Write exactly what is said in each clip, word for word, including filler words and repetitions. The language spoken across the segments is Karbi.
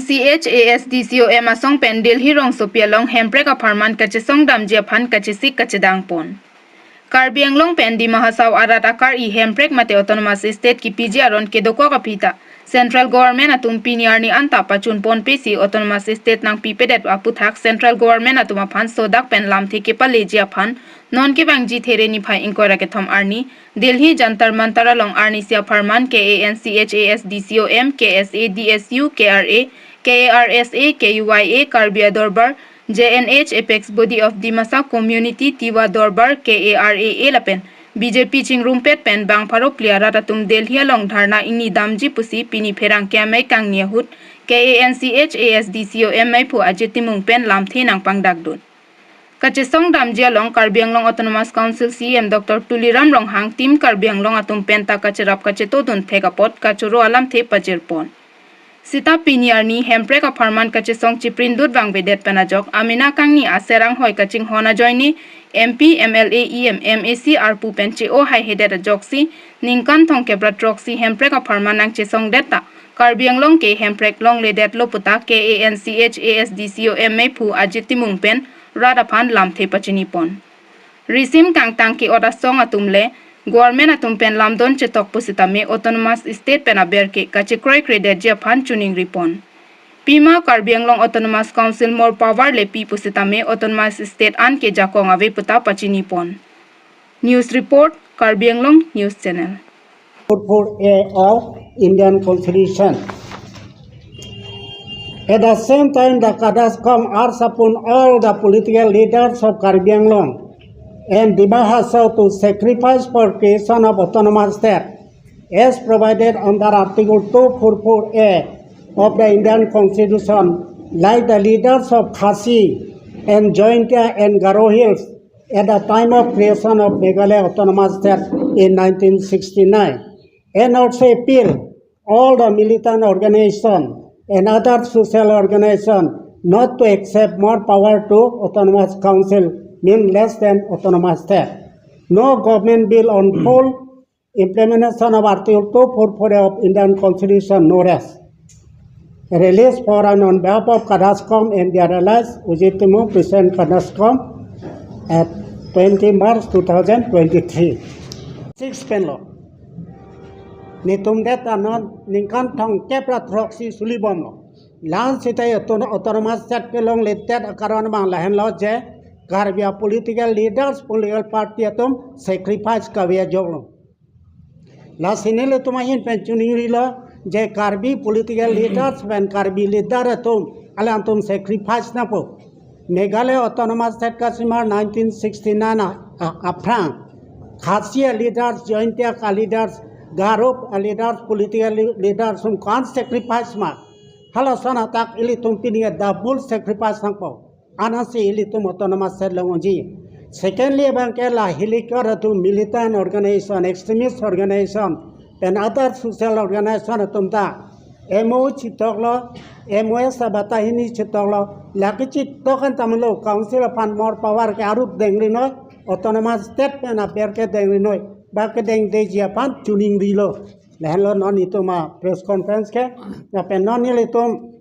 C H A S D C O M asong pen Delhi rongsopi along hemprek apharman kachesong damji aphan kachesik kachedang pon. Karbi Anglong pen Dima Hasao arat akar-i hemprek mate autonomous state kipiji aron kedokok aphi ta Central Government atum pini arni anta pachun ponpe si autonomous state nangpipedet aputhak Central Government atum aphan sodak pen lamthe kepaleji aphan non kevangji There niphai ingkoi ra kethom arni Delhi Jantar Mantar along arnisi apharman K A N C H A S D C O M, K S A D S U, K R A, K A R S A, K U Y A, Karbi Adorbar, J N H, Apex Body of Dimasa Community, Tiwa Dorbar, K A R A A lapen B J P chingrumpet pen bang pharo phli arat atum Delhi along dharna ingni damji pusi pini pherangke amei kangni ahut K A N C H A S D C O M meiphu Ajit Timung pen lamthe nangpangdakdun. Kachesong damji along Karbi Anglong Autonomous Council C E M Doctor Tuliram Ronghang Team Karbi Anglong atum penta kacherap kachetodun thek apot kachoro alamthe pajirpon. Sita pini arni hemprek apharman kachesong chiprindut vangvedet pen ajok amena kangni aser anghoi kachinghon ajoine M P, M L A, E M, M A C arpu pen che-o haihedet ajoksi ningkan thomkep ra throksi hemprek apharman nangchesongdet ta Karbi Anglong ke hemprek longledetlo puta K A N C H A S D C O M meiphu Ajit Timung pen rat aphan lamthe pachinipon. Risim kangtang ke-ot asong atum le government atum pen lamdon chetok pusitame autonomous state pen aber ke kachekroikredetji aphan chiningripon. Pima Karbi Anglong Autonomous Council more power le pi pusitame autonomous state an ke jakong ave puta pachinipon. News report, Karbi Anglong News Channel. Four four A of Indian Constitution. At the same time, the Kadascom urge upon all the political leaders of Karbi Anglong and Dima Hasao to sacrifice for creation of autonomous state as provided under Article two four four A of the Indian Constitution, like the leaders of Khasi and Jaintia and Garo Hills at the time of creation of Meghalaya Autonomous State in nineteen sixty-nine, and also appeal all the militant organization and other social organization not to accept more power to Autonomous Council, mean less than Autonomous State. No government bill on full implementation of Article two four four of Indian Constitution, no rest. Release for and on behalf of Kadascom and their allies, Ajit Timung, President Kadascom, at twenty March two thousand twenty-three. Six pen lo. Netum det anon ningkan thomkep ra throksi sulibomlo. Lan sita auto-, autonomous state kelongledet akaron abang lahenlo je Karbi a political leaders, political party atum sacrifice kave ajoklo. Lasi nelitum ahin pen chiningrilo je Karbi political leaders pen Karbi leader atum alangtum sacrifice nangpo. Meghalaya Autonomous State kasimar nineteen sixty-nine a, a, aphrang Khasi a leaders, Jaintia a leaders, Garo a leaders, political le-, leaders atum ko-an sacrifice ma. Halason athak ilitum pini double sacrifice nangpo. Ansi ilitum autonomous state longji. Secondly, abang ke la hilikor atum militant organization, extremist organization, pen other social organization atum ta M O U chitoklo, M O S abatahini chitoklo, lake chitok an tamlo council aphan more power ke arup dengrinoi, autonomous state pen aber ke dengrinoi, ba kedengdeji aphan chiningrilo. Lahenlo non itum a press conference ke, lapen non ilitum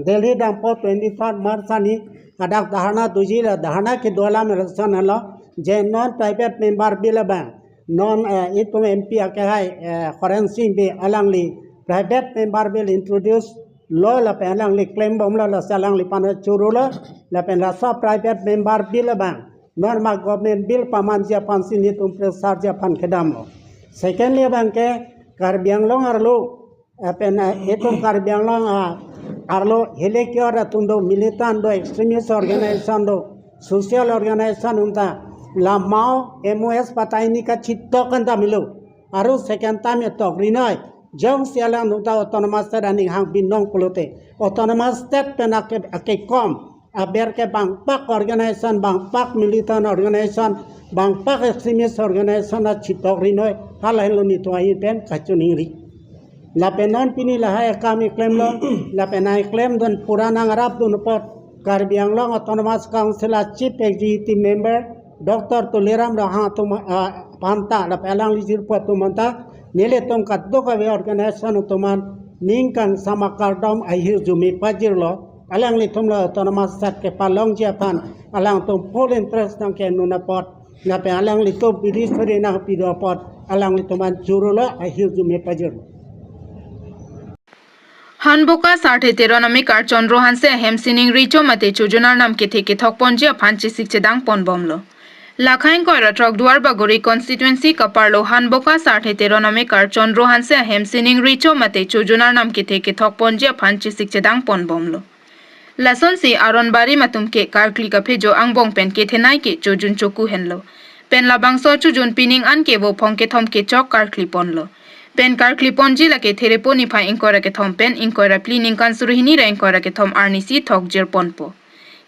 Delhi dampo twenty-third March arni hadak dharna doji, la dharna kedo alam election helo je non private member bill abang non, eh, itum M P akehai, eh, Horen Sing Bey alangli private member bill introduce lo lapen alangli klembomlo, lasi alangliphan chorolo lapen laso private member bill abang non ma government bill pamanji aphansi netum pressure ji aphan kedamlo. Secondly abang ke Karbi Anglong arlo lapen, eh, itum Karbi Anglong, ah, arlo hilikor atum do, militant do, extremist organization do, social organization atum ta la M O U M O S abatahini kachitok an tamlo. Aru second time etokrinoi. Jongsi alangtum ta autonomous state aning hang binong pulote, autonomous state pen ake, akekom aber ke bangpak organization, bangpak militant organization, bangpak extremist organization ta chitokrinoi, halahenlo netum ahin pen kachiningri. Lapen non pini lahai akam iklemlo, lapen nangklemdun pura nangrapdun apot Karbi Anglong Autonomous Council a Chief Executive Member Doctor Tuliram Ronghang atum, ah, aphanta, lapen alangli jirpo atum aphanta, nelitum kadokave organization atum an ningkan sama kardom ahirjume pajirlo, alanglitum la autonomous state kepalongji aphan alangtum full interest nangkenun apot, lapen alanglitum bidi suri nangpido apot alanglitum an chorolo ahirjume pajirlo. Hanboka Sarthe Teron amekar Chandra Hanse ahem sining recho mate chojun arnam kethe kethok ponji aphan chesik chedang ponbomlo. Lakhai ingkoi ra throk Duar Bagori constituency kaparlo Hanboka Sarthe Teron amekar Chandra Hanse ahem sining recho mate chojun arnam kethe kethok ponji aphan chesik chedang ponbomlo. Lasonsi aron barim atum ke karkli kaphejo angbong pen kethenei ke chojun choku henlo. Pen labangso chojun pining an ke vo phong kethom kechok karkli ponlo. Pen karkli ponji lake Therepo niphai ingkoi ra kethom pen ingkoi ra phli ningkan suri hini ra ingkoi ra kethom arnisi thokjir ponpo.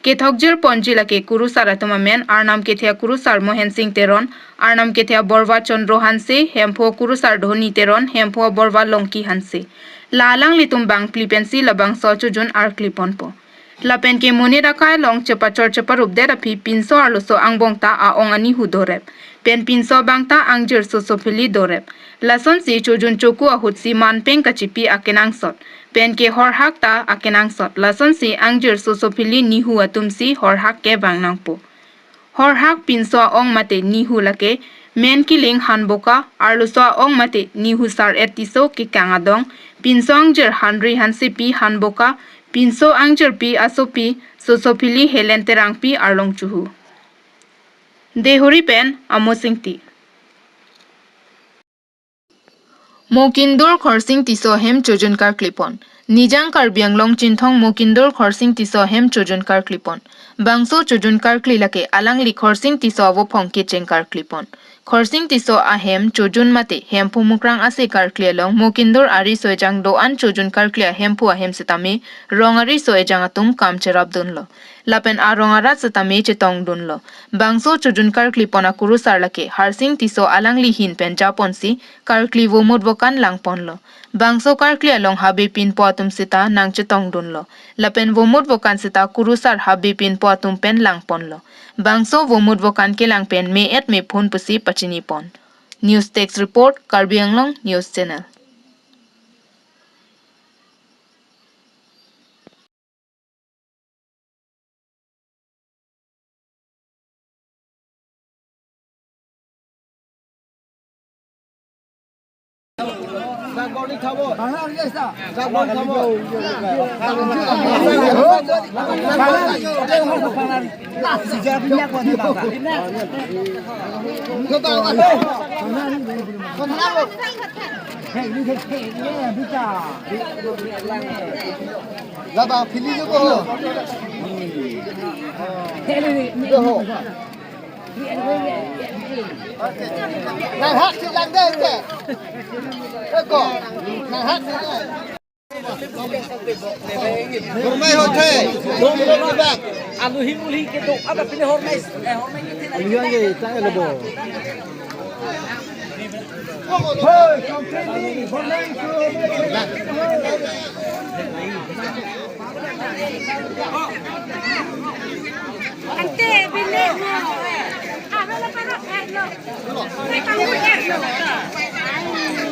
Kethokjir ponji lake kurusar atum amen, arnam kethe akurusar Mohen Sing Teron, arnam kethe aborva Chandra Hanse, Hemphu akurusar Dhoni Teron, Hemphu aborva Longki Hanse. La alanglitum bangphli pensi labangso chojun arkli ponpo. Lapen ke monit akai along chepachor cheparupdet aphi pinso arloso angbong ta a-ong anihu dorep. Pen pinso abang ta angjir sosophili dorep. Lasonsi chojun choku ahutsi manpeng kachipi akenangsot. Pen ke horhak ta akenangsot. Lasonsi angjir sosophili nihu atumsi horhak kevang nangpo. Horhak pinso a-ong mate nihu lake, Menkiling Hanboka, arloso a-ong mate nihu Sar-et Tisso kekang adong, pinso angjir Hanri Hansepi Hanboka, pinso angjirpi asopi, sosophili Helen Terangpi arlong chuhu. Deihori pen Amos Ingti. Mokindur Khorsing Tisso ahem chojun karkli pon. Nijang Karbi Anglong Chinthong Mokindur Khorsing Tisso ahem chojun karkli pon. Bangso chojun karkli lake alangli Khorsing Tisso avo phong kecheng karkli pon. Khorsing Tisso ahem chojun mate Hemphu Mukrang ase karkli along Mokindur ariso ejang do-an chojun karkli ahemphu ahem setame rong ariso ejang atum kam cherapdunlo. Lapen arong arat setame chetongdunlo. Bangso chojun karkli pon akurusar lake Harsing Tisso alangli ahin pen japonsi karkli vomut vokan langponlo. Bangso karkli along habe pinpo atum seta nangchetongdunlo. Lapen vomut vokan seta kurusar habe pinpo atum pen langponlo. Bangso vomut vokan kelang pen me-et mephun pusi pachini pon. News Desk Report, Karbi Anglong News Channel. Laba, phili jo ko. Jo ho. Nang hak si lang de ke. Eko. Nang hak si lang. Hormai hothe. Dom dom bak. Alu himul hi kedo. Ada pini hormai. Eh, hormai ke tina. Alu yang ke tak ada bo. Ante, bilik mo. Aro la parok, eh, lo. May pangkul, eh, lo.